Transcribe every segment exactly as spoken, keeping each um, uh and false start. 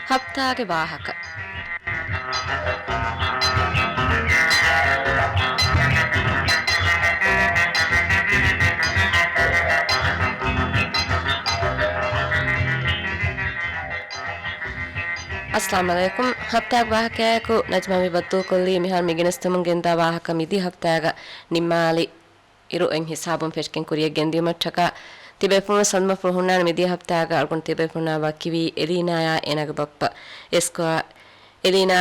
ހަފްތާގެ ވާހަކަ. އައްސަލާމު ޢަލައިކުމް. ހަފްތާގެ ވާހަކަޔާއެކު ނަޖްމާ މި ބައްދަލުކޮށްލީ މިހާރު މި ގެނެސްދެމުން ގެންދާ ވާހަކަ މިދިޔަ ހަފްތާގަ ނިންމާލި އިރު އެއް ހިސާބުން ފެށިގެން ކުރިޔަށް ގެންދިޔުމަށްޓަކާ ތިބޭފުޅުން ސަލްމަފުޅު ހުންނާނެ މިދިޔަ ހަފްތާގަ އަޅުގަނޑު ތިބޭފުޅުންނާ ވަކިވީ އެލީނާޔާ އޭނާގެ ބައްޕަ އެސްކޮއާ އެލީނާ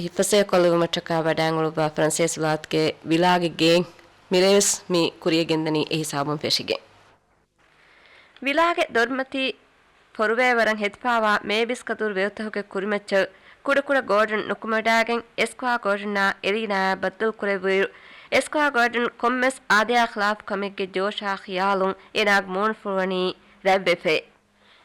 ހިފަސޭކޮށްލެވުމަށްޓަކާ ވަޑާން އުޅުއްވާ ފަރަންސޭސި ވިލާތުގެ ވިލާގެ ގެއިން. މިރޭވެސް މި ކުރިޔަށް ގެންދަނީ އެ ހިސާބުން ފެށިގެން. ވިލާގެ ދޮރުމަތީ ފޮރުވޭ ވަރަށް ހެދިފާވާ މޭބިސްކަދުރު ވެއުތަހުގެ ކުރިމައްޗަށް ކުޑަކުޑަ ގޯޑަން ނުކުމެވަޑާގެން އެސްކޮއާ ގޯޑަންއާ އެލީނާއާ ބައްދަލު ކުރެއްވިއިރު، އެސްކޮއާ ގޯޑަން ކޮންމެސް އާދަޔާ ޚިލާފު ކަމެއްގެ ޖޯޝާ ޚިޔާލުން އޭނާގެ މޫނުފުޅު ވަނީ ރަތްވެފައި.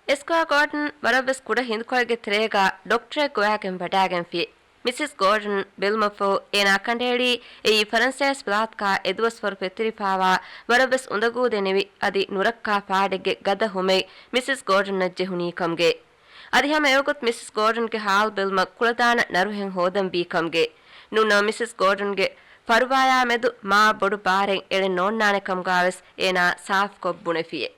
އެސްކޮއާ ގޯޑަން ވަރަށްވެސް ކުޑަ ހިނދުކޮޅެއްގެ ތެރޭގަ ޑޮކްޓަރެއް ގޮވާގެން ވަޑާގެންފި. މިސިސް ގޯޑަން ބެލުމަށްފަހު އޭނާ ކަނޑައެޅީ އެއީ ފަރަންސޭސި ވިލާތުގަ އެދުވަސްވަރު ފެތުރިފާވާ ވަރަށްވެސް އުނދަގޫ ދެނިވި އަދި ނުރައްކާ ފާޑެއްގެ ގަދަ ހުމެއް މިސިސް ގޯޑަންއަށް ޖެހުނީ ކަމުގައި. އަދި ހަމަ އެވަގުތު މިސިސް ގޯޑަންގެ ހާލު ބެލުމަށް ކުޅަދާނަ ނަރުހެން ހޯދަންވީ ކަމުގައި. ނޫންނަމަ މިސިސް ގޯޑަންގެ ފަރުވާޔާ މެދު މާ ބޮޑު ބާރެއް އެޅެން ނޯންނާނެ ކަމުގަވެސް އޭނާ ސާފުކޮށް ބުނެފިއެ.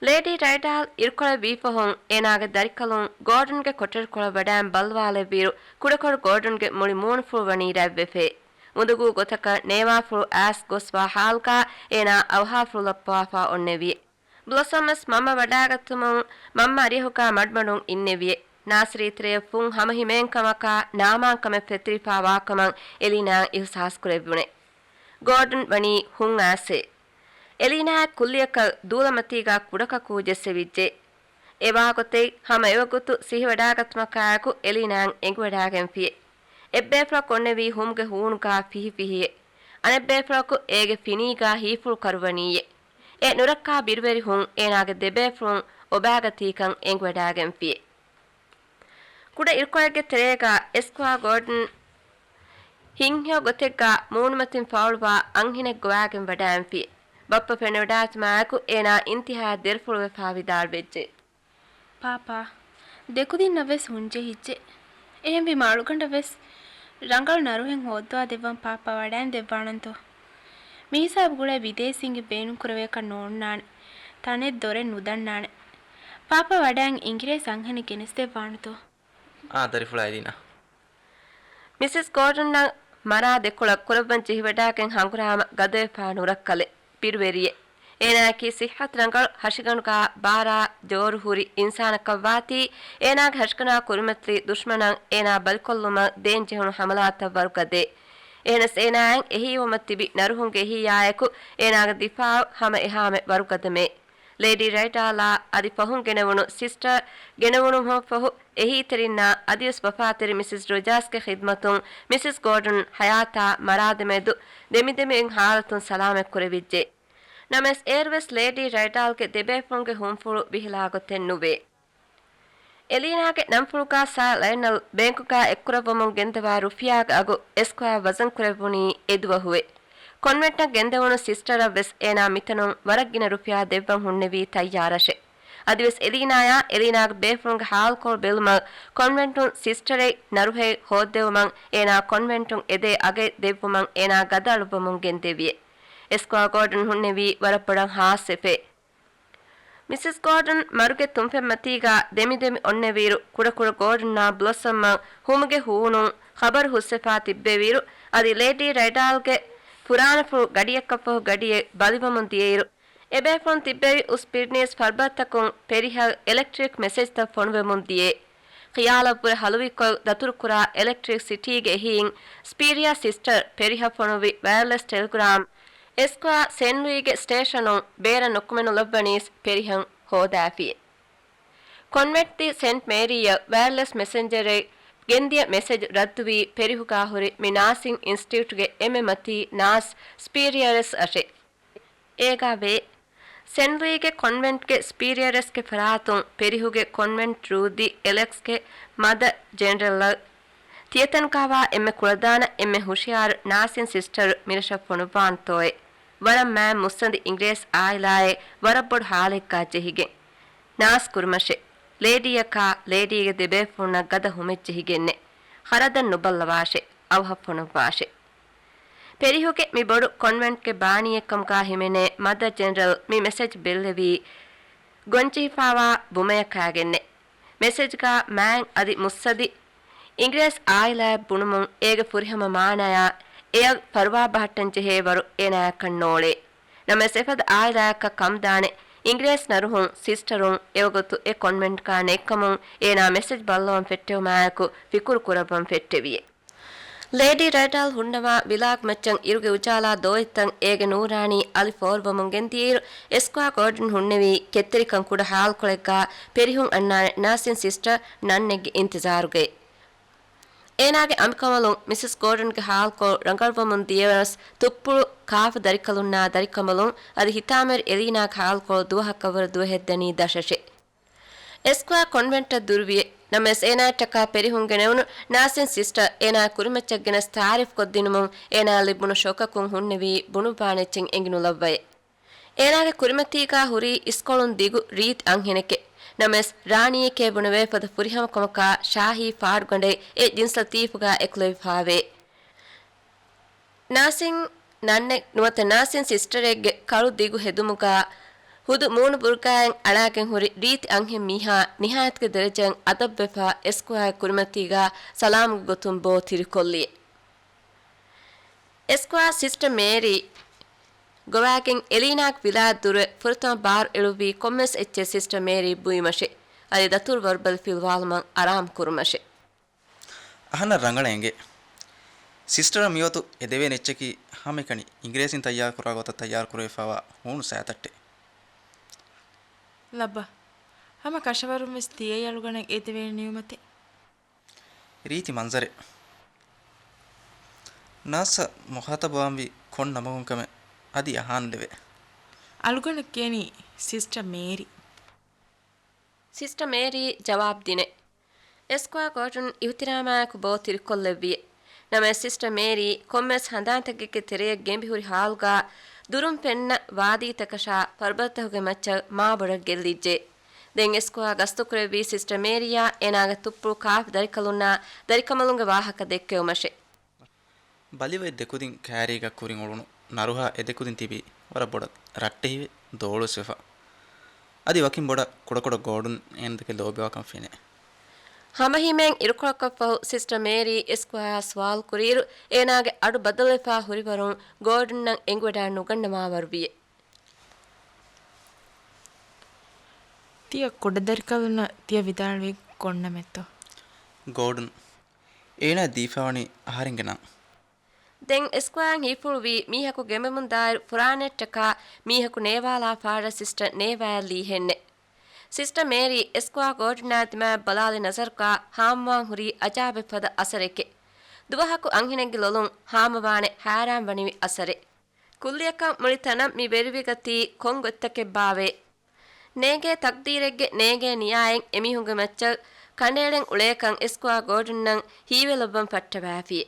ލޭޑީ ރައިޑާލް އިރުކޮޅެއް ވީފަހުން އޭނާގެ ދަރިކަލުން ގޯޑަންގެ ކޮޓަރިކޮޅަށް ވަޑާން ބައްލަވާލެއްވިއިރު، ކުޑަކޮށް ގޯޑަންގެ މުޅި މޫނުފުޅު ވަނީ ރަތްވެފައި. އުނދަގޫ ގޮތަކަށް ނޭވާފުޅު އައިސް ގޮސްވާ ހާލުގަ އޭނާ އަވަހާފުޅު ލައްޕަވާފަ އޮންނެވިއެ. ބްލޮސަމްސް މަންމަ ވަޑާގަތުމުން މަންމަ އަރިހުގަ މަޑުމަޑުން އިންނެވިއެ. ނާސަރީ ތެރެއަށް ފުން ހަމަހިމޭންކަމަކާ ނާމާންކަމެއް ފެތުރިފާ ވާކަމަށް އެލީނާ އިހުސާސް ކުރެއްވުނެ. ގޯޑަން ވަނީ ހުން އައިސް. އެލީނާއަށް ކުއްލިއަކަށް ދޫލަމަތީގަ ކުޑަކަކޫ ޖެއްސެވިއްޖެ. އެވާގޮތެއް ހަމަ އެވަގުތު ސިހިވަޑާގަތުމަކާއެކު އެލީނާއަށް އެނގިވަޑާގެންފިއެ. އެއްބޭފުޅަކު އޮންނެވީ ހުމްގެ ހޫނުގަ ފިހިފިހިއެ. އަނެއްބޭފުޅަކު އޭގެ ފިނީގަ ހީފުޅު ކަރުވަނީއެ. އެ ނުރައްކާ ބިރުވެރި ހުން އޭނާގެ ދެބޭފުޅުން އޮބާގަތީކަން އެނގިވަޑާގެންފިއެ. ކުޑަ އިރުކޮޅެއްގެ ތެރޭގަ އެސްކޮއާ ގޯޑަން ހިތްހެޔޮ ގޮތެއްގަ މޫނުމަތިން ފައުޅުވާ އަންހެނެއް ގޮވާގެން ވަޑާންފި. ބައްޕަ ފެނިވަޑާއްޖަމާއެކު އޭނާ އިންތިހާއަށް ދެރަފުޅުވެފާ ވިދާޅުވެއްޖެ. ޕާޕާ، ދެކުދިންނަށްވެސް ހުންޖެހިއްޖެ. އެހެންވީމަ އަޅުގަނޑަށްވެސް ރަނގަޅު ނަރުހެން ހޯއްދަވާ ދެއްވަން ޕާޕާ ވަޑާން ދެއްވާނަންތޯ؟ މިހިސާބު ގުޅޭ ބިދޭސީންގެ ބޭނުންކުރެވޭކަށް ނޯންނާނެ. ތަނެއް ދޮރެއް ނުދަންނާނެ. ޕާޕާ ވަޑާން އިނގިރޭސި އަންހެނެއް ގެނެސްދެއްވާނެތޯ؟ އާ، ދަރިފުޅާ އެލީނާ. މިސިސް ގޯޑަންއަށް މަރާ ދެކޮޅަށް ކުރައްވަން ޖެހިވަޑާގެން ހަނގުރާމަ ގަދަވެފާ ނުރައްކަލެއް. ބިރުވެރިއެއް. އޭނާއަކީ ސިއްހަތު ރަނގަޅު ހަށިގަނޑުގަ ބާރާ ޖޯރު ހުރި އިންސާނަކަށްވާތީ، އޭނާގެ ހަށިގަނޑާ ކުރިމަތިލި ދުޝްމަނަށް އޭނާ ބަލިކޮށްލުމަށް ދޭން ޖެހުނު ހަމަލާތައް ވަރުގަދައެއް. އެހެނަސް އޭނާއަށް އެހީވުމަށް ތިބި ނަރުހުންގެ އެހީއާއެކު އޭނާގެ ދިފާއު ހަމަ އެހާމެ ވަރުގަދަމޭ. ލޭޑީ ރައިޑާލާ އަދި ފަހުން ގެނެވުނު ސިސްޓަރ ގެނެވުނުމަށްފަހު، އެހީތެރިންނާ އަދިވެސް ވަފާތެރި މިސިސް ރޮޖާސްގެ ޚިދްމަތުން މިސިސް ގޯޑަން ހަޔާތާ މަރާދެމެދު ދެމިދެމި އިން ހާލަތުން ސަލާމަތްކުރެވިއްޖެ. ނަމަވެސް އޭރުވެސް ލޭޑީ ރައިޑާލްގެ ދެބޭފުޅުންގެ ހުންފުޅު ވިހިލާ ގޮތެއް ނުވޭ. އެލީނާގެ ނަންފުޅުގަ ސާ ލަޔަނަލް ބޭންކުގަ އެއްކުރައްވަމުން ގެންދަވާ ރުފިޔާގެ އަގު އެސްކޮއާ ވަޒަންކުރެއްވުނީ އެދުވަހުވެ. ކޮންވެންޓަށް ގެންދެވުނު ސިސްޓަރަށްވެސް އޭނާ މިތަނުން ވަރަށް ގިނަ ރުފިޔާ ދެއްވަން ހުންނެވީ ތައްޔާރަށެ. އަދިވެސް އެލީނާޔާ އެލީނާގެ ބޭފުޅުންގެ ހާލުކޮޅު ބެލުމަށް ކޮންވެންޓުން ސިސްޓަރެއް ނަރުހެއް ހޯއްދެވުމަށް އޭނާ ކޮންވެންޓުން އެދޭ އަގެއް ދެއްވުމަށް އޭނާ ގަދައަޅުއްވަމުން ގެންދެވިއެ. އެސްކޮއާ ގޯޑަން ހުންނެވީ ވަރަށް ބޮޑަށް ހާސްވެފައި. މިސިސް ގޯޑަން މަރުގެ ތުންފަތްމަތީގަ ދެމިދެމި އޮންނެވިއިރު، ކުޑަކުޑަ ގޯޑަންއާ ބްލޮސަމްއަށް ހުމުގެ ހޫނުން ޚަބަރު ހުސްވެފާ ތިއްބެވިއިރު، އަދި ލޭޑީ ރައިޑާލްގެ ފުރާނަފުޅު ގަޑިއަކަށްފަހު ގަޑިއެއް ބަލިވަމުން ދިޔައިރު، އެބޭފުޅުން ތިއްބެވި އުސް ބިޑްނީސް ފަރުބައްތަކުން ފެރިހަށް އެލެކްޓްރިކް މެސެޖްތައް ފޮނުވެމުން ދިޔައީ. ޚިޔާލަށްވުރެ ހަލުވިކޮށް ދަތުރުކުރާ އެލެކްޓްރިކް ސިޓީގެ އެހީން ސްޕީރިއާ ސިސްޓަރ ފެރިހަށް ފޮނުއްވި ވަޔަރލެސް ޓެލެގްރާމް އެސްކޮއާ ސެން ލުއީގެ ސްޓޭޝަނުން ބޭރަށް ނުކުމެ ނުލައްވަނީސް ފެރިހަށް ހޯދާފިއެ. ކޮންވެންޓް ދި ސެންޓް މޭރީއަށް ވަޔަރލެސް މެސެންޖަރެއް ގެންދިޔަ މެސެޖް ރައްދުވީ ފެރިހުގާ ހުރި މި ނާސިން އިންސްޓިޓިއުޓްގެ އެންމެ މަތީ ނާސް ސްޕީރިއަރެސް އަށެ. އޭގާ ވޭ. ސެން ލުއީގެ ކޮންވެންޓްގެ ސްޕީރިއަރެސްގެ ފަރާތުން ފެރިހުގެ ކޮންވެންޓް ރޫދި އެލެކްސްގެ މަދަ ޖެނެރަލް ތިޔަތަންކާވާ އެންމެ ކުޅަދާނަ، އެންމެ ހުޝިޔާރު ނާސިން ސިސްޓަރު މިރަށަށް ފޮނުއްވާންތޯއޭ؟ ވަރަށް މާތް މުއްސަނދި އިނގިރޭސި އާއިލާއެއް ވަރަށް ބޮޑު ހާލެއްގާ ޖެހިގެން. ނާސް ކުރިމަށެ. ލޭޑީއަކާ ލޭޑީގެ ދެބޭފުޅުންނަށް ގަދަ ހުމެއްޖެހިގެންނެ. ޚަރަދަށް ނުބައްލަވާށެ. އަވަހަށް ފޮނުއްވާށެ. ޕެރިހުގެ މި ބޮޑު ކޮންވެންޓްގެ ބާނީއެއްކަމުގާ ހިމެނޭ މަދަ ޖެނެރަލް މި މެސެޖް ބެއްލެވީ ގޮންޖެހިފާވާ ބުމަޔަކާގެންނެ. މެސެޖްގާ މާތް އަދި މުއްސަދި އިނގިރޭސި އާއިލާއެއް ބުނުމުން އޭގެ ފުރިހަމަ މާނަޔާ އެޔަށް ފަރުވާ ބަހައްޓަން ޖެހޭ ވަރު އޭނާއަކަށް ނޯޅޭ. ނަމަވެސް އެފަދަ އާއިލާއަކަށް ކަމުދާނެ އިނގިރޭސި ނަރުހުން ސިސްޓަރުން އެވަގުތު އެ ކޮންވެންޓްގާ ނެތްކަމުން އޭނާ މެސެޖް ބައްލަވަން ފެއްޓެވުމާއެކު ފިކުރު ކުރައްވަން ފެއްޓެވިއެ. ލޭޑީ ރައިޑާލް ހުންނަވާ ވިލާގް މައްޗަށް އިރުގެ އުޖާލާ ދޯއްތަން އޭގެ ނޫރާނީ އަލި ފޯރުވަމުން ގެންދިޔައިރު، އެސްކޮއާ ގޯޑަން ހުންނެވީ ކެތްތެރިކަން ކުޑަ ހާލްކޮޅެއްގާ ޕެރިހުން އަންނާނެ ނާސިން ސިސްޓަރ ނަންނެއްގެ އިންތިޒާރުގައި. އޭނާގެ އަނބިކަނބަލުން މިސިސް ގޯޑަންގެ ހާލްކޮޅު ރަނގަޅުވަމުން ދިޔަވަނަސް ތުއްޕުޅު ކާފަ ދަރިކަލުންނާ ދަރިކަނބަލުން އަދި ހިތާމަވެރި އެލީނާގެ ހާލްކޮޅު ދުވަހަކަށްވުރެ ދުވަހެއްދަނީ ދަށަށެ. އެސްކޮއާ ކޮންވެންޓަށް ދުރުވިއެ. ނަމަވެސް އޭނާއަށްޓަކާ ޕެރިހުން ގެނެވުނު ނާސިން ސިސްޓަރ އޭނާ ކުރިމައްޗަށް ގެނަސް ތާރީފް ކޮށްދިނުމުން އޭނާ ލިބުނު ޝޮކަކުން ހުންނެވީ ބުނުއްވާނެ އެއްޗެއް އެނގިނުލައްވައެ. އޭނާގެ ކުރިމަތީގާ ހުރީ އިސްކޮޅުން ދިގު ރީތި އަންހެނެކެ. ނަމަވެސް ރާނީއެކޭ ބުނެވޭ ފަދަ ފުރިހަމަކަމަކާ ޝާހީ ފާޑުގަނޑެއް އެ ޖިންސް ލަތީފުގާ އެކުލެވިފާވޭ. ނާސިން ނަންނެ ނުވަތަ ނާސިން ސިސްޓަރެއްގެ ކަޅު ދިގު ހެދުމުގާ ހުދު މޫނު ބުރުގާއިން އަޅާގެން ހުރި ރީތި އަންހެން މީހާ ނިހާޔަތުގެ ދެރަޖައިން އަދަބުވެފާ އެސްކޮއާގެ ކުރިމަތީގާ ސަލާމުގެ ގޮތުން ބޯ ތިރިކޮށްލިއެ. އެސްކޮއާ ސިސްޓަ މޭރީ ގޮވާގެން އެލީނާގެ ވިލާއަށް ދުރުވެ ފުރަތަމަ ބާރު އެޅުއްވީ ކޮންމެސް އެއްޗެއް ސިސްޓަ މޭރީ ބުއިމަށެ. އަދި ދަތުރު ވަރުބަލި ފިލުވާލުމަށް އަރާމު ކުރުމަށެ. އަހަންނަށް ރަނގަޅަށް އެނގޭ. ސިސްޓަރަށް މިވަގުތު އެދެވޭނެ އެއްޗަކީ ހަމައެކަނި އިނގިރޭސިން ތައްޔާރުކުރާ ގޮތަށް ތައްޔާރުކުރެވިފާވާ ހޫނު ސައިތައްޓެއް. ލައްބަ، ހަމަ ކަށަވަރުން ވެސް ތިޔައީ އަޅުގަނޑަށް އެދެވޭނެ ނިޢުމަތެއް. ރީތި މަންޒަރެއް. ނާސްއަށް މުޚާތަބުވާންވީ ކޮން ނަމަކުން ކަމެއް އަދި އަހާންލެވޭ. އަޅުގަނޑަށް ކިޔަނީ ސިސްޓަ މޭރީ. ސިސްޓަ މޭރީ ޖަވާބު ދިނެ. އެސްކޮއާ ގޯޑަން އިހުތިރާމާއެކު ބޯ ތިރިކޮށްލެއްވިއެ. ނަމަވެސް ސިސްޓަ މޭރީ ކޮންމެސް ހަނދާންތަކެއްގެ ތެރެޔަށް ގެނބިހުރި ހާލުގާ ދުރުން ފެންނަ ވާދީތަކަށާ ފަރުބަދަތަކުގެ މައްޗަށް މާބޮޑަށް ގެއްލިއްޖެ. ދެން އެސްކޮއާ ގަސްތުކުރެއްވީ ސިސްޓަ މޭރީއާ އޭނާގެ ތުއްޕުޅު ކާފަ ދަރިކަލުންނާ ދަރިކަނބަލުންގެ ވާހަކަ ދެއްކެވުމަށެ. ބަލިވައި ދެކުދިން ކައިރީގަ ކުރިން އުޅުނު ނަރުހާ އެދެކުދިން ތިބީ ވަރަށް ބޮޑަށް ރައްޓެހިވެ ދޯޅުވެސް ވެފަ. އަދި ވަކިން ބޮޑަށް ކުޑަކުޑަ ގޯޑުން އޭނަދެކެ ލޯބިވާކަން ފެނޭ. ހަމަހިމޭން އިރުކޮޅަކަށްފަހު ސިސްޓަ މޭރީ އެސްކޮއާ ސުވާލު ކުރިއިރު، އޭނާގެ އަޑު ބަދަލުވެފާ ހުރިވަރުން ގޯޑުންނަށް އެނގިވަޑާ ނުގަންނަވާވަރުވިއެ. ތިޔަ ކުޑަދަރިކަލުންނަށް ތިޔަ ވިދާޅުވީ ކޮންނަމެއްތޯ؟ ގޯޑުން. އޭނާ ދީފާވަނީ އަހަރެންގެ ނަން. ދެން އެސްކޮއާއަށް ހީފުޅުވީ މީހަކު ގެނބެމުންދާއިރު ފުރާނައަށްޓަކާ މީހަކު ނޭވާލާ ފާޑަށް ސިސްޓަ ނޭވާލީހެންނެ. ސިސްޓަ މޭރީ އެސްކޮއާ ގޯޑްނާ ދިމާއަށް ބަލާލި ނަޒަރުގާ ހާމަވާން ހުރީ އަޖާބެއް ފަދަ އަސަރެކެ. ދުވަހަކު އަންހެނެއްގެ ލޮލުން ހާމަވާނެ ހައިރާންވަނިވި އަސަރެއް. ކުއްލިއަކަށް މުޅި ތަނަށް މި ވެރިވިގަތީ ކޮން ގޮތްތަކެއްބާވޭ؟ ނޭނގޭ ތަޤްދީރެއްގެ ނޭނގޭ ނިޔާއެއް އެމީހުންގެ މައްޗަށް ކަނޑައެޅެން އުޅޭކަން އެސްކޮއާ ގޯޑަންނަށް ހީވެލައްވަން ފައްޓަވާފިއެ.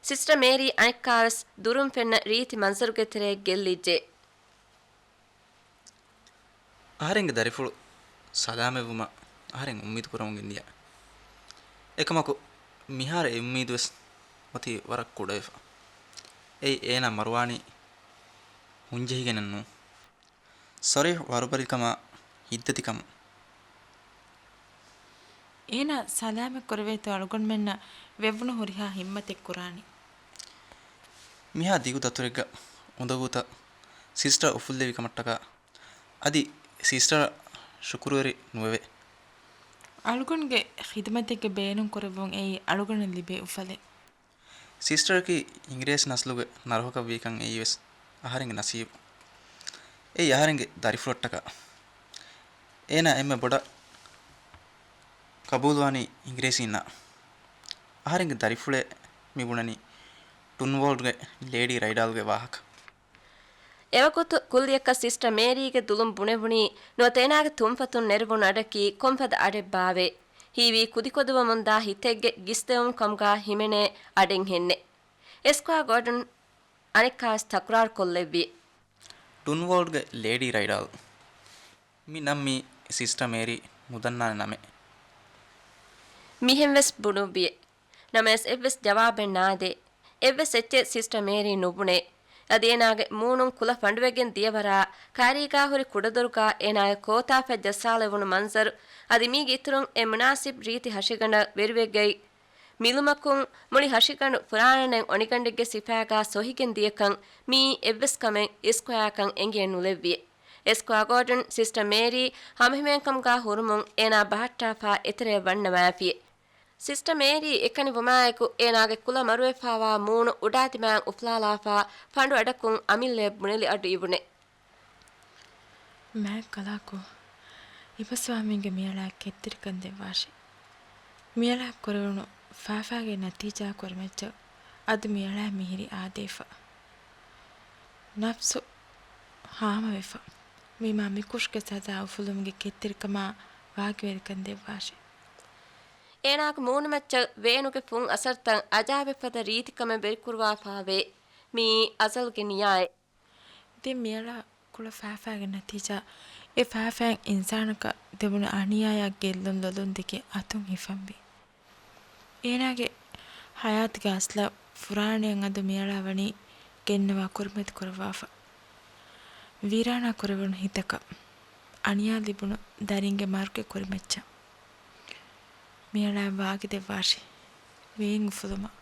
ސިސްޓަ މޭރީ އަނެއްކާވެސް ދުރުން ފެންނަ ރީތި މަންޒަރުގެ ތެރެއަށް ގެއްލިއްޖެ. އަހަރެންގެ ދަރިފުޅު ސަލާމަތްވުމަށް އަހަރެން އުއްމީދު ކުރަމުން ގެންދިޔަ. އެކަމަކު، މިހާރު އެ އުއްމީދުވެސް އޮތީ ވަރަށް ކުޑަވެފަ. އެއީ އޭނާ މަރުވާނީ ހުންޖެހިގެނެއް ނޫން. ޞަރީޙު ވަރުބަލިކަމާ ހިތްދަތިކަމުން. އޭނާ ސަލާމަތް ކުރެވޭތޯ އަޅުގަނޑުމެންނަށް ވެވުނު ހުރިހާ ހިންމަތެއް ކުރާނީ. މިހާ ދިގު ދަތުރެއްގަ އުނދަގޫތައް ސިސްޓަރ އުފުއްލެވި ކަމަށްޓަކާ އަދި ސިސްޓަރ ޝުކުރުވެރި ނުވެވޭ. އަޅުގަނޑުގެ ޚިދުމަތެއްގެ ބޭނުން ކުރެއްވުން އެއީ އަޅުގަނޑަށް ލިބޭ އުފަލެއް. ސިސްޓަރަކީ އިނގިރޭސި ނަސްލުގެ ނަރުހަކަށްވީކަން އެއީވެސް އަހަރެންގެ ނަސީބު. އެއީ އަހަރެންގެ ދަރިފުޅަށްޓަކާ. އޭނާ އެންމެ ބޮޑަށް ޤަބޫލުވާނީ އިނގިރޭސީންނާ. އަހަރެންގެ ދަރިފުޅޭ މި ބުނަނީ ޓުންވޯލްޑްގެ ލޭޑީ ރައިޑާލްގެ ވާހަކަ. އެވަގުތު ކުއްލިއަކަށް ސިސްޓަ މޭރީގެ ދުލުން ބުނެވުނީ ނުވަތަ އޭނާގެ ތުންފަތުން ނެރެވުނު އަޑަކީ ކޮންފަދަ އަޑެއްބާވޭ؟ ހީވީ ކުދިކޮށްދެވަމުންދާ ހިތެއްގެ ގިސްދެވުން ކަމުގާ ހިމެނޭ އަޑެއްހެންނެއް. އެސްކޮއާ ގޯޑަން އަނެއްކާވެސް ތަކުރާރުކޮށްލެއްވި. ޑުންވޯލްޑްގެ ލޭޑީ ރައިޑާލް. މި ނަން މީ ސިސްޓަ މޭރީ ނުދަންނާނެ ނަމެއް. މިހެން ވެސް ބުނުއްވިއެ. ނަމަވެސް އެއްވެސް ޖަވާބެއް ނާދޭ. އެއްވެސް އެއްޗެއް ސިސްޓަ މޭރީ ނުބުނޭ. އަދި އޭނާގެ މޫނުން ކުލަ ފަނޑުވެގެން ދިޔަވަރާ، ކައިރީގާ ހުރި ކުޑަދޮރުގާ އޭނާގެ ކޯތާފަތް ޖައްސާލެވުނު މަންޒަރު، އަދި މީގެ އިތުރުން އެ މުނާސިބް ރީތި ހަށިގަނޑަށް ވެރިވެގަތް މިލުމަކުން މުޅި ހަށިގަނޑު ފުރާނަނެއް އޮނިގަނޑެއްގެ ސިފައިގާ ސޮހިގެން ދިޔަކަން މިއީ އެއްވެސް ކަމެއް އިސްކޮއާކަން އެނގޭ ނުލެއްވިއެ. އެސްކޮއާ ގޯޑަން ސިސްޓަ މޭރީ ހަމަހިމޭންކަމުގާ ހުރުމުން އޭނާ ބަހައްޓާފާ އެތެރެއަށް ވަންނަވާފިއެ. ސިސްޓަ މޭރީ އެކަނި ވުމާއެކު އޭނާގެ ކުލަ މަރުވެފާވާ މޫނު އުޑާދިމާއަށް އުފުލާލާފާ ފަނޑު އަޑަކުން އަމިއްލަޔަށް ބުނެލި އަޑު އިވުނެ. މާތް ކަލާކޯ، އިބަސްވާމީގެ މިއަޅާ ކެތްތެރިކަން ދެއްވާށި. މިއަޅާ ކުރެވުނު ފާފާގެ ނަތީޖާ ކުރިމައްޗަށް އަދި މިއަޅާ މިހިރި އާދޭފަ. ނަފްސު ހާމަވެފަ. ވީމާ މިކުށްގެ ސަޒާ އުފުލުމުގެ ކެތްތެރިކަމާ ވާގިވެރިކަން ދެއްވާށި. އޭނާގެ މޫނުމައްޗަށް ވޭނުގެ ފުން އަސަރުތައް އަޖާއިބެއްފަދަ ރީތިކަމެއް ވެރިކުރުވާފާވޭ. މިއީ އަޒަލްގެ ނިޔާއެއް. ދެން މިއަޅާ ކުޅަ ފާފާގެ ނަތީޖާ، އެ ފާފާއިން އިންސާނަކަށް ދެވުނު އަނިޔާޔާ ގެއްލުން ލޮލުންދެކެ އަތުން ހިފަންވި. އޭނާގެ ހަޔާތުގެ އަސްލަށް ފުރާނައަށް އަދު މިއަޅާ ވަނީ ގެންނަވާ ކުރިމަތި ކުރައްވާފަ. ވީރާނާ ކުރެވުނު ހިތަކަށް، އަނިޔާ ލިބުނު ދަރިންގެ މަރުގެ ކުރިމައްޗަށް މިއަޅާ ވާގިދެއްވާށި. ވޭން އުފުލުމަށް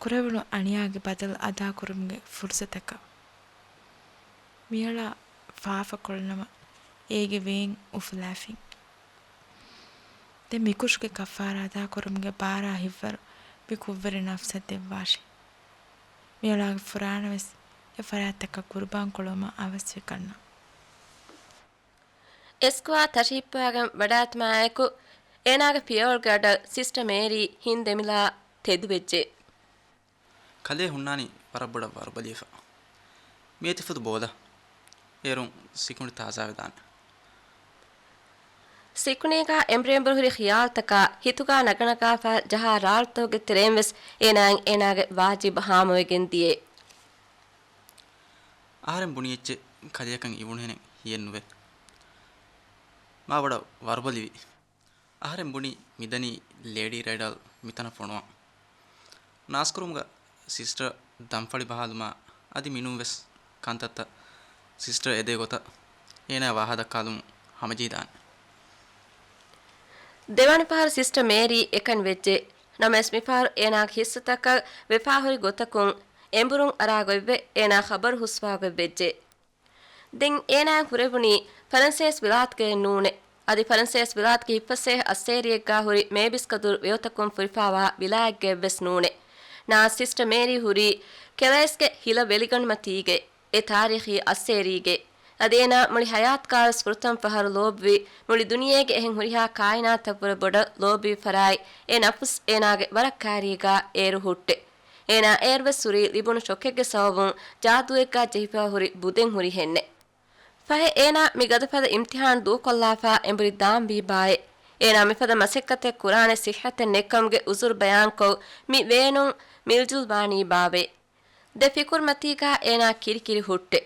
ކުރެވުނު އަނިޔާގެ ބަދަލު އަދާކުރުމުގެ ފުރުސަތަކަށް މިއަޅާ ފާފަކޮޅުނަމަ، އޭގެ ވޭން އުފުލާފިން. ދެން މިކުށުގެ ކަފާރާ އަދާކުރުމުގެ ބާރާ ހިތްވަރު މި ކުށްވެރި ނަފްސަށް ދެއްވާށި. މިއަޅާގެ ފުރާނަވެސް އެ ފަރާތްތަކަށް ގުރުބާން ކުޅުވުމަށް އަވަސްވި ކަންނަ. އެސްކޮއާ ތަށި ހިއްޕަވާގެން ވަޑާތުމާއެކު، އޭނާގެ ފިޔަވަޅުގެ އަޑަށް ސިސްޓަ މޭރީ ހިން ދެމިލާ ތެދުވެއްޖެ. ކަލޭ ހުންނާނީ ވަރަށް ބޮޑަށް ވަރުބަލިވެފަ. މިއޮތީ ފުދު ބޯލަށް. އޭރުން ސިކުނޑި ތާޒާވެދާނެ. ސިކުނޑީގާ އެނބުރި އެނބުރި ހުރި ޚިޔާލުތަކާ ހިތުގާ ނަގަނަގާފަ ޖަހާ ރާޅުތަކުގެ ތެރެއިން ވެސް އޭނާއަށް އޭނާގެ ވާޖިބު ހާމަވެގެން ދިޔައެ. އަހަރެން ބުނި އެއްޗެއް ކަލެއަކަށް އިވުނުހެނެއް ހިޔެއްނުވޭ. މާ ބޮޑަށް ވަރުބަލިވި. އަހަރެން ބުނީ މިދަނީ ލޭޑީ ރައިޑަލް މިތަނަށް ފޮނުވަން. ނާސްކުރުމުގަ ސިސްޓަރ ދަންފަޅި ބަހާލުމާ އަދި މިނޫން ވެސް ކަންތައްތައް ސިސްޓަރ އެދޭ ގޮތަށް އޭނާ ވާހަ ދައްކާލުމުން ހަމަޖެހިދާނެ. ދެވަނަ ފަހަރު ސިސްޓަ މޭރީ އެކަނި ވެއްޖެ. ނަމަވެސް މިފަހަރު އޭނާގެ ހިއްސުތަކަށް ވެފާހުރި ގޮތަކުން އެނބުރުން އަރާ ގޮތްވެ އޭނާ ޚަބަރު ހުސްވާ ގޮތް ވެއްޖެ. ދެން އޭނާއަށް ހުރެވުނީ ފަރަންސޭސި ވިލާތުގައެއް ނޫނޭ. އަދި ފަރަންސޭސި ވިލާތުގެ ހިތްފަސޭހަ އައްސޭރިއެއްގާ ހުރި މޭބިސް ކަދުރު ވެޔޮތަކުން ފުރިފާވާ ވިލާތެއްގައެއްވެސް ނޫނޭ. ނާސް ސިސްޓަ މޭރީ ހުރީ ކެލައިސްގެ ހިލަ ވެލިގަނޑުމަތީގައި. އެ ތާރީޚީ އައްސޭރީގެ އަދި އޭނާ މުޅި ހަޔާތުގާވެސް ފުރަތަމަ ފަހަރު ލޯބިވި މުޅި ދުނިޔޭގެ އެހެން ހުރިހާ ކާއިނާތަށްވުރެ ބޮޑަށް ލޯބިވި ފަރާތް އެ ނަފުސް އޭނާގެ ވަރަށް ކައިރީގާ އޭރު ހުއްޓެ. އޭނާ އޭރުވެސް ހުރީ ލިބުނު ޝޮކެއްގެ ސަބަބުން ޖާދޫއެއްގާ ޖެހިފަ ހުރި ބުދެއް ހުރިހެންނެ. ފަހެ އޭނާ މި ގަދަފަދަ އިމްތިހާން ދޫކޮށްލާފާ އެނބުރި ދާންވީ ބާއޭ. އޭނާ މިފަދަ މަސައްކަތެއް ކުރާނެ ސިއްހަތެއް ނެތްކަމުގެ އުޒުރު ބަޔާންކޮށް މި ވޭނުން މިލްޖުލް ވާނީ ބާވޭ. ދެ ފިކުރުމަތީގާ އޭނާ ކިރިކިރި ހުއްޓެ.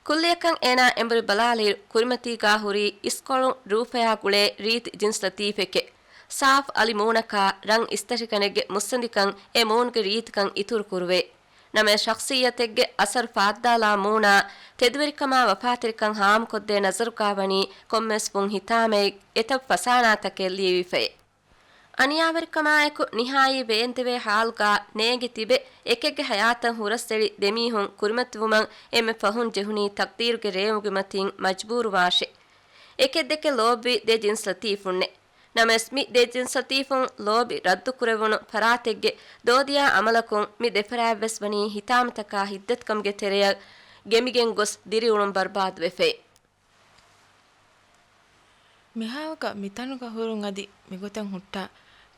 ކުއްލިއަކަށް އޭނާ އެނބުރި ބަލާލިއިރު ކުރިމަތީގާ ހުރީ އިސްކޮޅު ރޫފަޔާ ގުޅޭ ރީތި ޖިންސް ލަތީފެކޭ. ސާފު އަލި މޫނަކާ ރަން އިސްތަށިގަނެއްގެ މުއްސަނދިކަން އެ މޫނުގެ ރީތިކަން އިތުރު ކުރުވޭ. ނަމަވެސް ޝަޚްސިއްޔަތެއްގެ އަސަރު ފާއްދާލާ މޫނާ ތެދުވެރިކަމާ ވަފާތެރިކަން ހާމަކޮށްދޭ ނަޒަރުގާ ވަނީ ކޮންމެވެސް ފުން ހިތާމައެއް އެތައް ފަސާނާތަކެއް ލިޔެވިފައޭ. އަނިޔާވެރިކަމާއެކު ނިހާއީ ވޭންދެވޭ ހާލުގާ ނޭނގި ތިބެ، އެކެއްގެ ހަޔާތަށް ހުރަސްއެޅި ދެމީހުން ކުރިމަތިވުމަށް އެންމެ ފަހުން ޖެހުނީ ތަޤްދީރުގެ ރޭވުގެ މަތީން މަޖްބޫރުވާށޭ. އެކެއްދެކެ ލޯބިވި ދެ ޖިންސް ލަތީފުންނޭ. ނަމަވެސް މި ދެ ޖިންސް ލަތީފުން ލޯބި ރައްދުކުރެވުނު ފަރާތެއްގެ ދޯދިޔާ ޢަމަލަކުން މި ދެފަރާތްވެސް ވަނީ ހިތާމަތަކާ ހިތްދަތިކަމުގެ ތެރެއަށް ގެނބިގެން ގޮސް ދިރިއުޅުން ބަރުބާދުވެފައި. މިހާލުގަ މިތަނުގަ ހުރުން އަދި މިގޮތަށް ހުއްޓާ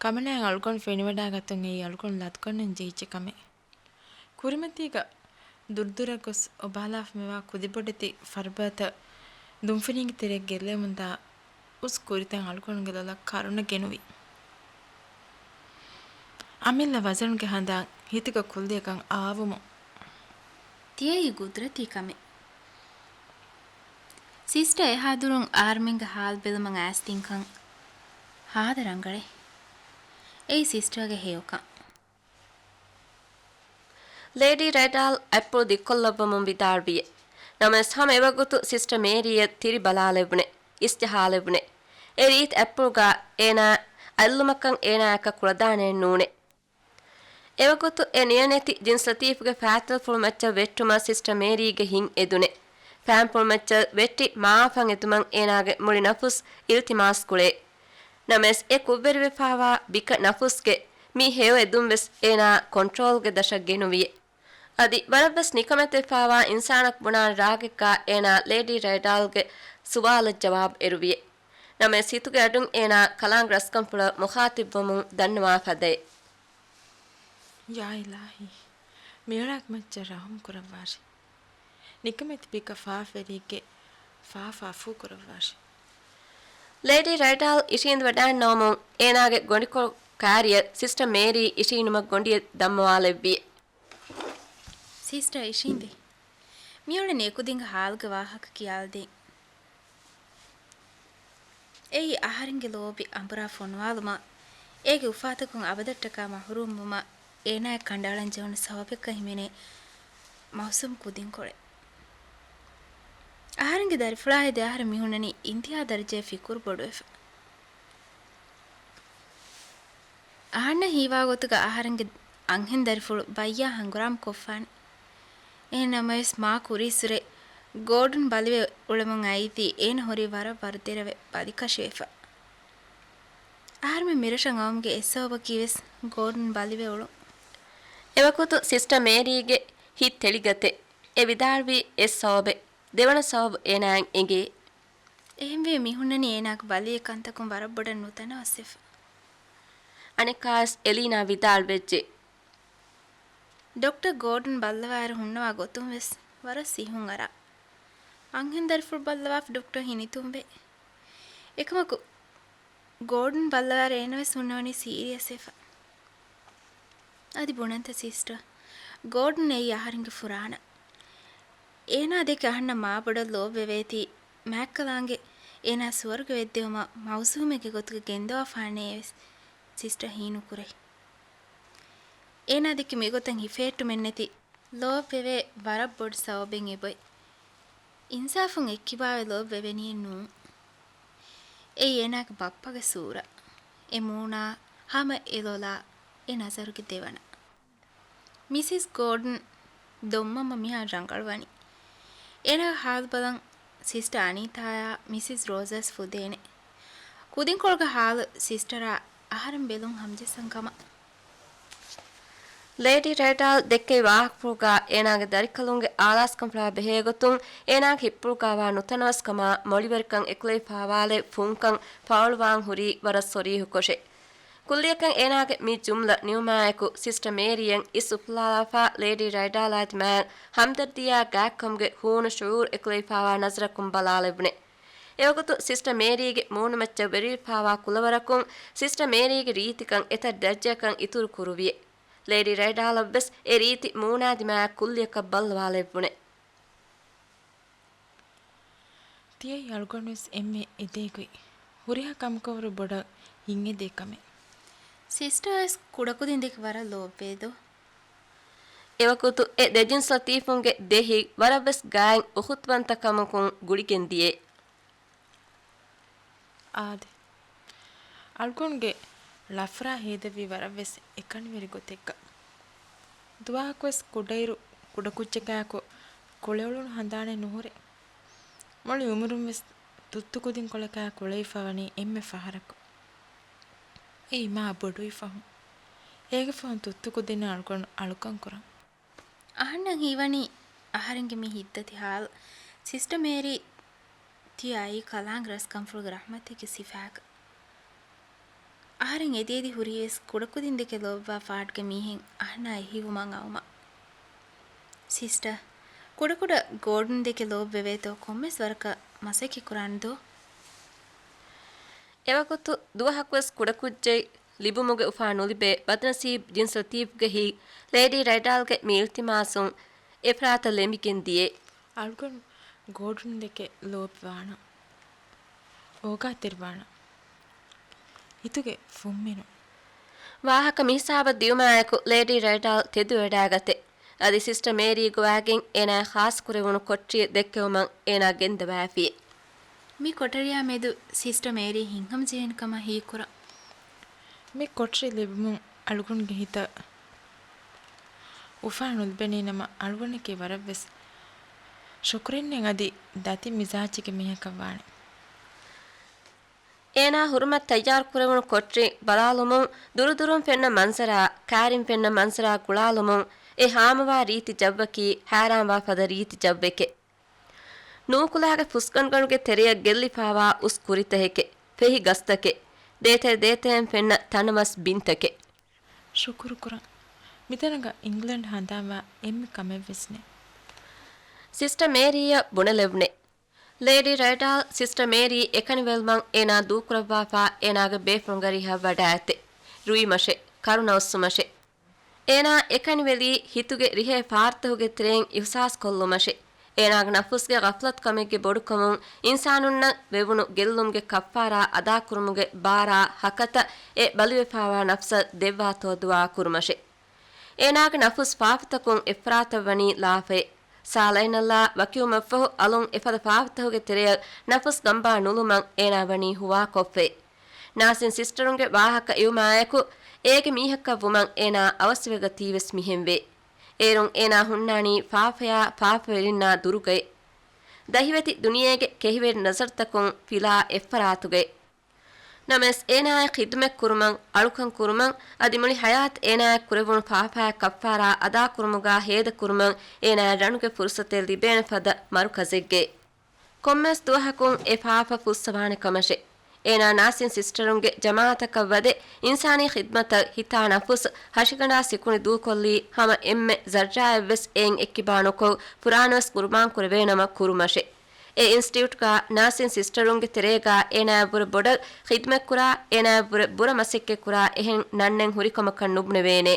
ކަމަނާއަށް އަޅުގަނޑު ފެނިވަޑާގަތުން އެއީ އަޅުގަނޑު ލަދުކޮށްނަން ޖެހިއްޖެ ކަމެއް. ކުރިމަތީގަ ދުރުދުރަށް ގޮސް އޮބާލާފަ މިވާ ކުދިބޮޑެތި ފަރުބަދަތައް ދުންފަނީގެ ތެރެއަށް ގެއްލެވެމުންދާ ކުރިތަން އަޅުގަނޑުގެ ލޮލަށް ކަރުނަ ގެނުވި. އަމިއްލަ ވަޒަނުގެ ހަނދާން ހިތުގަ ކުއްލިއަކަށް އާވުމުން. ތިޔައީ ގުދުރަތީ ކަމެއް. ސިސްޓަ އެހާ ދުރުން އާރްމިންގެ ހާލު ބެލުމަށް އައިސް ތިންކަން ހާދަ ރަނގަޅޭ. އެއީ ސިސްޓަގެ ހެޔޮކަން. ލޭޑީ ރެޑާލް އަތްޕުޅު ދިއްކޮށްލައްވަމުން ވިދާޅުވިއެ. ނަމަވެސް ހަމަ އެވަގުތު ސިސްޓަ މޭރީއަށް ތިރި ބަލާލެވުނެ، އިސްޖަހާލެވުނެ. އެ ރީތި އަތްޕުޅުގަ އޭނާ އަތްލުމަކަށް އޭނާއަކަށް ކުޅަދާނައެއް ނޫނެ. އެވަގުތު އެ ނިޔަނެތި ޖިންސް ލަތީފްގެ ފާތިލްފުޅު މައްޗަށް ވެއްޓުމަށް ސިސްޓަ މޭރީގެ ހިތް އެދުނެ. ފާންޕުޅު މައްޗަށް ވެއްޓި މާފަށް އެދުމަށް އޭނާގެ މުޅި ނަފުސް އިލްތިމާސް ގުޅޭ. ނަމަވެސް އެ ކުށްވެރިވެފާވާ ބިކަ ނަފުސްގެ މި ހެޔޮ އެދުން ވެސް އޭނާ ކޮންޓްރޯލްގެ ދަށަށް ގެނުވިއެ. އަދި ވަރަށްވެސް ނިކަމެތިވެފާވާ އިންސާނަކު ބުނާނެ ރާގެއްގާ އޭނާ ލޭޑީ ރެޑާލްގެ ސުވާލަށް ޖަވާބު އެރުވިއެ. ނަމަވެސް ހިތުގެ އަޑުން އޭނާ ކަލާނގެ ރަސްކަންފުޅަށް މުޚާތިބްވަމުން ދަންނަވާ ފަދައެ. ޔާ އިލާހީ، މިއަޅާގެ މައްޗަށް ރަހުމް ކުރައްވާށި. ނިކަމެތި ބިކަ ފާފަވެރިއެއްގެ ފާފަ އަފޫ ކުރައްވާށި. ލޭޑީ ރެޑާލް އިށީނދެވަޑައިންނަވަމުން އޭނާގެ ގޮނޑިކޮޅު ކާރިއަށް ސިސްޓަ މޭރީ އިށީނުމަށް ގޮނޑިއެއް ދަންމަވާލެއްވިއެ. ސިސްޓަ އިށީނދޭ. މިއުޅެނީ އެކުދިންގެ ހާލުގެ ވާހަކަ ކިޔާލަދޭން. އެއީ އަހަރެންގެ ލޯބި އަނބުރާ ފޮނުވާލުމަށް، އޭގެ އުފާތަކުން އަބަދަށްޓަކާ މަހުރޫމްވުމަށް އޭނާއަށް ކަނޑައަޅަން ޖެހުނު ސަބަބެއްކަން ހިމެނޭ މައުސޫމް ކުދިންކޮޅެއް. އަހަރެންގެ ދަރިފުޅާއި ދެ އަހަރެން މިހުންނަނީ އިންތިހާ ދަރަޖައަށް ފިކުރު ބޮޑުވެފަ. އަހަންނަށް ހީވާ ގޮތުގަ އަހަރެންގެ އަންހެން ދަރިފުޅު ބައްޔާ ހަނގުރާމަ ކޮށްފާނެ. އެހެން ނަމަވެސް މާ ކުރީއްސުރެ ގޯޑުން ބަލިވެ އުޅެމުން އައިތީ އޭނަ ހުރީ ވަރަށް ވަރުދެރަވެ ބަލިކަށިވެފަ. އަހަރެމެން މިރަށަށް އައުމުގެ އެއް ސަބަބަކީ ވެސް ގޯޑުން ބަލިވެ އުޅުން. އެވަގުތު ސިސްޓަ މޭރީގެ ހިތް ތެޅިގަތެ. އެ ވިދާޅުވީ އެއް ސަބަބެއް. ދެވަނަ ސަބަބު އޭނާއަށް އެނގޭ. އެހެންވެ މިހުންނަނީ އޭނާގެ ބަލި އެ ކަންތަކުން ވަރަށް ބޮޑަށް ނުތަނަވަސްވެފަ. އަނެއްކާވެސް އެލީނާ ވިދާޅުވެއްޖެ. ޑޮކްޓަރ ގޯޑަން ބައްލަވާއިރު ހުންނަވާ ގޮތުން ވެސް ވަރަށް ސިއްހުން އަރާ. އަންހެން ދަރިފުޅު ބައްލަވާފަ ޑޮކްޓަރ ހިނިތުންވޭ. އެކަމަކު، ގޯޑަން ބައްލަވާއިރު އޭނަ ވެސް ހުންނަވަނީ ސީރިއަސް ވެފަ. އަދި ބުނަންތަ ސިސްޓަރ، ގޯޑަން އެއީ އަހަރެންގެ ފުރާނަ. އޭނާ ދެކެ އަހަންނަށް މާބޮޑަށް ލޯބިވެވޭތީ، މާތްކަލާނގެ އޭނާ ސުވަރުގެ ވެއްދެވުމަށް މައުސޫމެއްގެ ގޮތުގަ ގެންދަވާފާނޭ ވެސް ސިސްޓަރ ހީނުކުރޭ. އޭނާ ދެކެ މިގޮތަށް ހިފޭއްޓުމެއްނެތި ލޯބިވެވޭ ވަރަށް ބޮޑު ސަބަބެއް އެބޮތް. އިންސާފުން އެއްކިބާވެ ލޯބިވެވެނީއެއް ނޫން. އެއީ އޭނާގެ ބައްޕަގެ ސޫރަ. އެ މޫނާ ހަމަ އެ ލޮލާ އެ ނަޒަރުގެ ދެވަނަ. މިސިސް ގޯޑަން ދޮންމަންމަ މިހާރު ރަނގަޅުވަނީ. އޭނާގެ ހާލު ބަލަން ސިސްޓަރ އަނީތާއާ މިސިސް ރޯޒާސް ފުދޭނެ. ކުދިންކޮޅުގެ ހާލު ސިސްޓަރާ އަހަރެން ބެލުން ހަމަޖައްސަން ކަމަށް. ލޭޑީ ރެޑާލް ދެއްކެވި ވާހަކަފުޅުގާ އޭނާގެ ދަރިކަލުންގެ އާލާސްކަންފުޅާ ބެހޭގޮތުން އޭނާގެ ހިތްޕުޅުގާވާ ނުތަނަވަސްކަމާ މޮޅިވެރިކަން އެކުލެވިފާވާލެއް ފުންކަން ފާޅުވާން ހުރީ ވަރަށް ސޮރީހުކޮށެ. ކުއްލިއަކަށް އޭނާގެ މި ޖުމްލަ ނިމުމާއެކު ސިސްޓަރ މޭރީއަށް އިސް އުފުލާލާފާ ލޭޑީ ރައިޑާލާ ދިމާއަށް ހަމްދަރްދީއާ ގާތްކަމުގެ ހޫނު ޝުޢޫރު އެކުލެވިފާވާ ނަޒަރަކުން ބަލާލެވުނެ. އެވަގުތު ސިސްޓަރ މޭރީގެ މޫނުމައްޗަށް ވެރިވެފާވާ ކުލަވަރަކުން ސިސްޓަރ މޭރީގެ ރީތިކަން އެތައް ދަރަޖައަކަށް އިތުރު ކުރުވިއެ. ލޭޑީ ރައިޑާލަށްވެސް އެ ރީތި މޫނާ ދިމާއަށް ކުއްލިއަކަށް ބައްލަވާލެވުނެ. ތިޔައީ އަޅުގަނޑުވެސް އެންމެ އެދޭ ގޮތް. ހުރިހާ ކަމަކަށްވުރެ ބޮޑަށް ހިތްއެދޭ ކަމެއް. ސިސްޓަރވެސް ކުޑަކުދިން ދެކެ ވަރަށް ލޯބިވޭދޯ؟ އެވަގުތު އެ ދެ ޖިންސް ލަތީފުންގެ ދެ ހިތް ވަރަށްވެސް ގާތް އުޚުތުވަންތަ ކަމަކުން ގުޅިގެން ދިޔައެ. އާދެ. އަޅުގަނޑުގެ ޅަފްރާ ހޭދެއްވީ ވަރަށްވެސް އެކަނިވެރި ގޮތެއްގަ. ދުވަހަކުވެސް ކުޑައިރު ކުޑަކުއްޖަކާއެކު ކުޅެއުޅުނު ހަނދާނެއް ނުހުރޭ. މުޅި އުމުރުންވެސް ތުއްތު ކުދިންކޮޅަކާ ކުޅެވިފަވަނީ އެންމެ ފަހަރަކު. އެއީ މާ ބޮޑުވި ފަހުން. އޭގެ ފަހުން ތުއްތު ކުދިންނަށް އަޅުގަނޑު އަޅުކަން ކުރަން. އަހަންނަށް ހީވަނީ އަހަރެންގެ މި ހިތްދަތި ހާލު. ސިސްޓަރ މޭރީ ތިޔައީ ކަލާނގެ ރަސްކަންފުޅުގެ ރަޙްމަތެއްގެ ސިފައަކަށް. އަހަރެން އެދިއެދި ހުރީވެސް ކުޑަކުދިން ދެކެ ލޯބިވާ ފާޑުގެ މީހެއް އަހަންނާ އެހީވުމަށް އައުމަށް. ސިސްޓަރ، ކުޑަކުޑަ ގޯޑަން ދެކެ ލޯބިވެވޭތޯ ކޮންމެސް ވަރަކަށް މަސައްކަތް ކުރާނެ ދޯ؟ އެވަގުތު ދުވަހަކުވެސް ކުޑަކުއްޖެއް ލިބުމުގެ އުފާ ނުލިބޭ ބަދުނަސީބު ޖިންސް ލަތީފްގެ ހިތް ލޭޑީ ރައިޑާލްގެ މި އިލްތިމާސުން އެފްރާތަށް ލެނބިގެން ދިޔަ. އަޅުގަނޑު ގޯޑުންދެކެ ލޯބިވާނަން. އޯގާތެރިވާނަން. ހިތުގެ ފުންމިނުން. ވާހަކަ މިހިސާބަށް ދިޔުމާއެކު ލޭޑީ ރައިޑާލް ތެދުވެވަޑައިގަތެ. އަދި ސިސްޓަ މޭރީ ގޮވާގެން އޭނާ ޚާއްސަކުރެވުނު ކޮޓަރިއެއް ދެއްކެވުމަށް އޭނާ ގެންދަވާފި. މި ކޮޓަރިއާ މެދު ސިސްޓަ މޭރީ ހިތްހަމަޖެހޭނެ ކަމަށް ހީކުރަން. މި ކޮޓަރި ލިބުމުން އަޅުގަނޑުގެ ހިތަށް އުފާ ނުލިބެނީ ނަމަ، އަޅުގަނޑަކީ ވަރަށްވެސް ޝުކުރެއްނެތް އަދި ދަތި މިޒާޖެއްގެ މީހަކަށް ވާނެ. އޭނާ ހުރުމަށް ތައްޔާރުކުރެވުނު ކޮޓަރި ބަލާލުމުން، ދުރުދުރުން ފެންނަ މަންޒަރާ، ކާރިން ފެންނަ މަންޒަރާ ގުޅާލުމުން، އެ ހާމަވާ ރީތި ޖައްވަކީ ހައިރާންވާ ފަދަ ރީތި ޖައްވެކެ. ނޫކުލާގެ ފުސްގަނޑުގަނޑުގެ ތެރެޔަށް ގެއްލިފާވާ އުސް ކުރިތަކެކެ، ފެހި ގަސްތަކެ، ދޭތެރެ ދޭތެރެން ފެންނަ ތަނަވަސް ބިންތަކެ. ޝުކުރުކުރަން. މިތަނަކަށް އިންގްލެންޑް ހަނދާންވާ އެންމެ ކަމެއްވެސް ނެތް. ސިސްޓަ މޭރީއަށް ބުނެލެވުނެ. ލޭޑީ ރައިޑާލް ސިސްޓަ މޭރީ އެކަނިވެލުމަށް އޭނާ ދޫކުރައްވާފާ އޭނާގެ ބޭފުޅުންގެ ރިހަށް ވަޑާއެތެ. ރުއިމަށެ، ކަރުނަ އޮއްސުމަށެ. އޭނާ އެކަނިވެލީ ހިތުގެ ރިހޭ ފާރުތަކުގެ ތެރެއިން އިހުސާސް ކޮށްލުމަށެ. އޭނާގެ ނަފުސްގެ ޣަފްލަތުކަމެއްގެ ބޮޑުކަމުން އިންސާނުންނަށް ވެވުނު ގެއްލުމުގެ ކައްފާރާ އަދާކުރުމުގެ ބާރާ ހަކަތަ އެ ބަލިވެފާވާ ނަފްސަށް ދެއްވާތޯ ދުޢާ ކުރުމަށެ. އޭނާގެ ނަފުސް ފާފަތަކުން އެއްފަރާތަށް ވަނީ ލާފައެ. ސާލައިނަށްލާ ވަކިވުމަށްފަހު އަލުން އެފަދަ ފާފަތަކުގެ ތެރެއަށް ނަފުސް ގަނބާ ނުލުމަށް އޭނާ ވަނީ ހުވާކޮށްފައެ. ނާސިން ސިސްޓަރުންގެ ވާހަކަ އިވުމާއެކު، އޭގެ މީހަކަށް ވުމަށް އޭނާ އަވަސްވެގަތީވެސް މިހެންވޭ. އޭރުން އޭނާ ހުންނާނީ ފާފަޔާ ފާފަވެރިންނާ ދުރުގައެ. ދަހިވެތި ދުނިޔޭގެ ކެހިވެރި ނަޒަރުތަކުން ފިލާ އެއްފަރާތުގައެ. ނަމަވެސް އޭނާއަށް ޚިދުމަތް ކުރުމަށް، އަޅުކަން ކުރުމަށް، އަދި މުޅި ހަޔާތް އޭނާއަށް ކުރެވުނު ފާފައާ ކައްފާރާ އަދާކުރުމުގާ ހޭދަކުރުމަށް އޭނާއަށް ރަނުގެ ފުރުސަތެއް ލިބޭނެ ފަދަ މަރުކަޒެއްގައެ. ކޮންމެވެސް ދުވަހަކުން އެ ފާފަ ފުއްސަވާނެ ކަމަށެ. އޭނާ ނާސިން ސިސްޓަރުންގެ ޖަމާޢަތަކަށް ވަދެ، އިންސާނީ ޚިދްމަތަށް ހިތާ ނަފުސް ހަށިގަނޑާ ސިކުނޑި ދޫކޮށްލީ ހަމަ އެންމެ ޒައްރާއެއްވެސް އެއިން އެއްކިބާ ނުކޮށް، ފުރާނަވެސް ޤުރުބާން ކުރެވޭނަމަ ކުރުމަށެ. އެ އިންސްޓިއުޓްގަ ނާސިން ސިސްޓަރުންގެ ތެރޭގަ އޭނާއަށްވުރެ ބޮޑަށް ޚިދްމަތްކުރާ، އޭނާއަށްވުރެ ބުރަ މަސައްކަތްކުރާ އެހެން ނަންނެއް ހުރިކަމަކަށް ނުބުނެވޭނެ.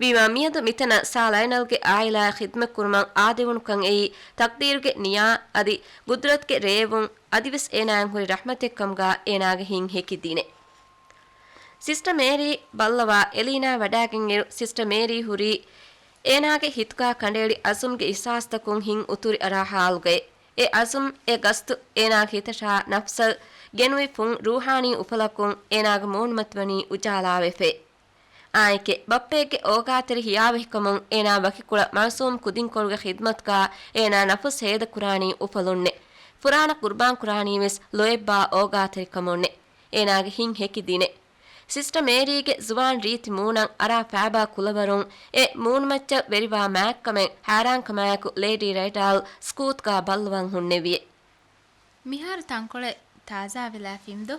ވީމާ މިއަދު މިތަނަށް ސާ ލައިނަލްގެ އާއިލާއަށް ޚިދްމަތްކުރުމަށް އާދެވުނުކަން އެއީ ތަޤްދީރުގެ ނިޔާ އަދި ގުދުރަތުގެ ރޭވުން އަދިވެސް އޭނާއަށް ހުރި ރަޙްމަތެއްކަމުގަ އޭނާގެ ހިތް ހެކިދިނެ. ސިސްޓަ މޭރީ ބައްލަވާ އެލީނާ ވަޑާގެންއިރު ސިސްޓަ މޭރީ ހުރީ އޭނާގެ ހިތުގަ ކަނޑައެޅި އަޒުމްގެ އިޙްސާސްތަކުން ހިތް އުތުރި އަރާ ހާލުގައެ. އެ އަޒުމް، އެ ގަސްތު އޭނާގެ ހިތަށާ ނަފްސަށް ގެނުވި ފުން ރޫޙާނީ އުފަލަކުން އޭނާގެ މޫނުމަތިވަނީ އުޖާލާވެފައެ. އާނއެކެ، ބައްޕައެއްގެ އޯގާތެރި ހިޔާވަހިކަމުން އޭނާ ވަކިކުޅަ މައުސޫމް ކުދިންކޮޅުގެ ޚިދްމަތުގަ އޭނާ ނަފުސް ހޭދަކުރާނީ އުފަލުންނެ. ފުރާނަ ޤުރުބާންކުރާނީވެސް ލޯތްބާ އޯގާތެރިކަމުންނެ. އޭނާގެ ހިތް ހެކިދިނެ. ސިސްޓަ މޭރީގެ ޒުވާން ރީތި މޫނަށް އަރާ ފައިބާ ކުލަވަރުން އެ މޫނުމައްޗަށް ވެރިވާ މާތްކަމެއް ހައިރާންކަމާއެކު ލޭޑީ ރައިޑާލް ސްކޫތްގާ ބައްލަވަން ހުންނެވިއެ. މިހާރު ތަންކޮޅެއް ތާޒާވެލާފީމްދޯ؟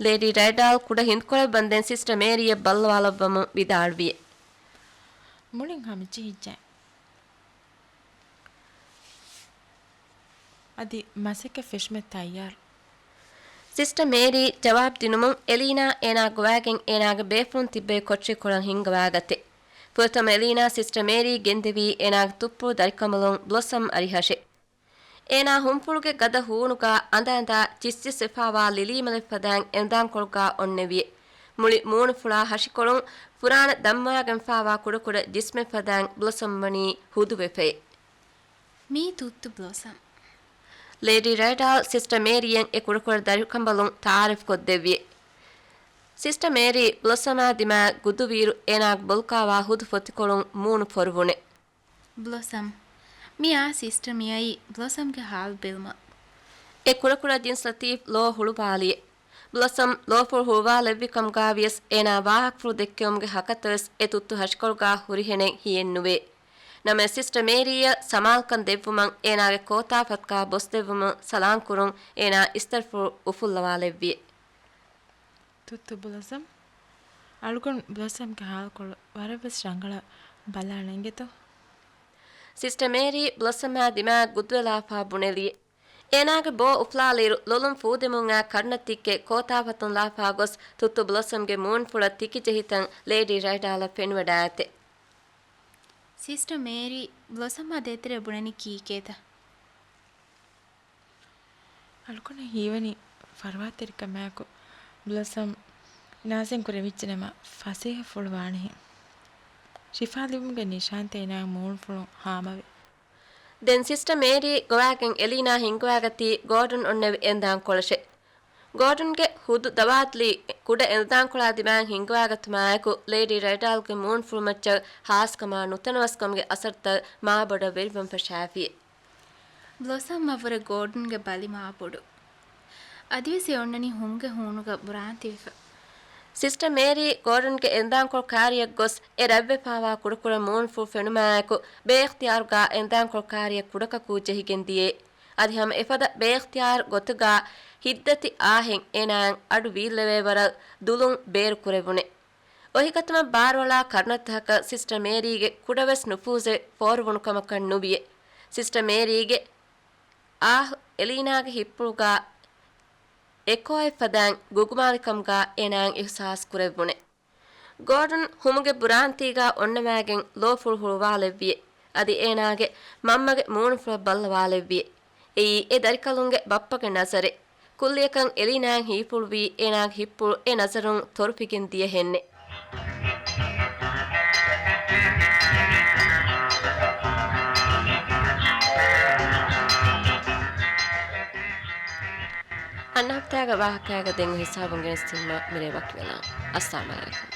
ލޭޑީ ރައިޑާލް ކުޑަ ހިނދުކޮޅެއް ވަންދެން ސިސްޓަ މޭރީއަށް ބައްލަވާލައްވަމުން ވިދާޅުވިއެ. މުޅިން ހަމަޖެހިއްޖެ. އަދި މަސައްކަތް ފެށުމަށް ތައްޔާރު. ސިސްޓަ މޭރީ ޖަވާބު ދިނުމުން އެލީނާ އޭނާ ގޮވާގެން އޭނާގެ ބޭފުޅުން ތިއްބެވި ކޮޓަރިކޮޅަށް ހިންގަވާގަތެ. ފުރަތަމަ އެލީނާ ސިސްޓަ މޭރީ ގެންދެވީ އޭނާގެ ތުއްޕުޅު ދަރިކަނބަލުން ބްލޮސަމް އަރިހަށެ. އޭނާ ހުންފުޅުގެ ގަދަ ހޫނުގަ އަނދައަނދާ ޗިއްސިއްސިފާވާ ލިލީމަލެއް ފަދައިން އެނދާންކޮޅުގަ އޮންނެވިއެ. މުޅި މޫނުފުޅާ ހަށިކޮޅުން ފުރާނަ ދަންމަވާގެންފާވާ ކުޑަކުޑަ ޖިސްމެއް ފަދައިން ބްލޮސަމް ވަނީ ހުދުވެފައެ. މީ ތުއްތު ބްލޮސަމް. ލޭޑީ ރައިޑާލް ސިސްޓަ މޭރީއަށް އެ ކުޑަކުޑަ ދަރިކަނބަލުން ތައާރަފްކޮށްދެއްވިއެ. ސިސްޓަ މޭރީ ބްލޮސަމާ ދިމާއަށް ގުދުވިއިރު އޭނާގެ ބޮލުކާވާ ހުދު ފޮތިކޮޅުން މޫނު ފޮރުވުނެ. ބްލޮސަމް. މިއާ ސިސްޓަ މިއައީ ބްލޮސަމްގެ ހާލު ބެލުމަށް. އެ ކުޑަކުޑަ ޖިންސް ލަތީފް ލޯ ހުޅުވާލިއެ. ބްލޮސަމް ލޯފުޅު ހުޅުވާލެއްވި ކަމުގާވިޔަސް އޭނާ ވާހަކަފުޅު ދެއްކެވުމުގެ ހަކަތަވެސް އެ ތުއްތު ހަށިކޮޅުގާ ހުރިހެނެއް ހިޔެއްނުވޭ. ނަމަވެސް ސިސްޓަ މޭރީއަށް ސަމާލުކަން ދެއްވުމަށް އޭނާގެ ކޯތާފަތުގާ ބޮސްދެއްވުމުން ސަލާންކުރުން އޭނާ އިސްތަށިފުޅު އުފުއްލަވާލެއްވިއެ. ތުއްތު ބުލަސަމް. އަޅުގަނޑު ބުލަސަމްގެ ހާލުކޮޅު ވަރަށްވެސް ރަނގަޅަށް ބަލާނަން އިނގޭތޯ؟ ސިސްޓަ މޭރީ ބުލަސަމާ ދިމާއަށް ގުދުވެލާފާ ބުނެލިއެ. އޭނާގެ ބޯ އުފުލާލިއިރު ލޮލުން ފޫދެމުން އާ ކަރުނަތިއްކެއް ކޯތާފަތުން ލާފާ ގޮސް ތުއްތު ބްލޮސަމްގެ މޫނުފުޅަށް ތިކިޖެހިތަން ލޭޑީ ރައިޑާލަށް ފެނިވަޑައިގަތޭ. ސިސްޓަ މޭރީ ބްލޮސަމްއާ ދޭތެރޭ ބުނަނީ ކީކޭތަ؟ އަޅުގަނޑަށް ހީވަނީ ފަރުވާތެރިކަމާއެކު ބްލޮސަމް ނާޒެން ކުރެވިއްޖެނަމަ ފަސޭހަފުޅު ވާނެހެން. ޝިފާ ލިބުމުގެ ނިޝާންތައް އޭނާގެ މޫނުފުޅުން ހާމަވޭ. ދެން ސިސްޓަ މޭރީ ގޮވާގެން އެލީނާ ހިންގުވާގަތީ ގޯޑުން އޮންނެވި އެންދާންކޮޅަށޭ. ގޯޑުންގެ ހުދު ދަވާތުލީ ކުޑަ އެންދާންކޮޅާ ދިމާއިން ހިންގުވާގަތުމާއެކު ލޭޑީ ރައިޑާލްގެ މޫނުފުޅުމައްޗަށް ހާސްކަމާ ނުތަނަވަސްކަމުގެ އަސަރުތައް މާބޮޑަށް ވެރިވަން ފަށާފިޔޭ. ބްލޮސަމްއަށްވުރެ ގޯޑުންގެ ބަލި މާބޮޑު. އަދިވެސް އެ އޮންނަނީ ހުމުގެ ހޫނުގަ ބުރާންތިވެފަ. ސިސްޓަ މޭރީ ގޯޑުންގެ އެންދާންކޮޅު ކާރިއަށް ގޮސް އެ ރަތްވެފާވާ ކުޑަކުޑަ މޫނުފުޅު ފެނުމާއެކު ބޭއިޚްތިޔާރުގަ އެންދާންކޮޅު ކާރިއަށް ކުޑަކަކޫ ޖެހިގެން ދިޔައޭ. އަދި ހަމަ އެފަދަ ބޭއިޚްތިޔާރު ގޮތުގަ ހިތްދަތި އާހެން އޭނާއަށް އަޑު ވީއްލެވޭވަރަށް ދުލުން ބޭރު ކުރެވުނެ. އޮހިގަތުމަށް ބާރުއަޅާ ކަރުނަތަކަށް ސިސްޓަ މޭރީގެ ކުޑަވެސް ނުފޫޒެއް ފޯރުވުނު ކަމަކަށް ނުވިޔެ. ސިސްޓަ މޭރީގެ އާހް އެލީނާގެ ހިތްޕުޅުގަ އެކޯއެއް ފަދައިން ގުގުމާލިކަމުގަ އޭނާއަށް އިހުސާސް ކުރެއްވުނެ. ގޯޑުން ހުމުގެ ބުރާންތީގަ އޮންނަވާގެން ލޯފުޅު ހުޅުވާލެއްވިޔެ. އަދި އޭނާގެ މަންމަގެ މޫނުފުޅަށް ބައްލަވާލެއްވިޔެ. އެއީ އެ ދަރިކަލުންގެ ބައްޕަގެ ނަޒަރެއް. ކުއްލިއަކަށް އެލީނާއަށް ހީފުޅުވީ އޭނާގެ ހިތްޕުޅު އެ ނަޒަރުން ތޮރުފިގެން ދިޔަހެންނެ. އަންނަ ހަފްތާގެ ވާހަކައިގަ ދެން ހިސާބުން ގެނެސްދިނުމަށް މިރޭ ވަކިވެލާން. އައްސަލާމު ޢަލައިކުމް.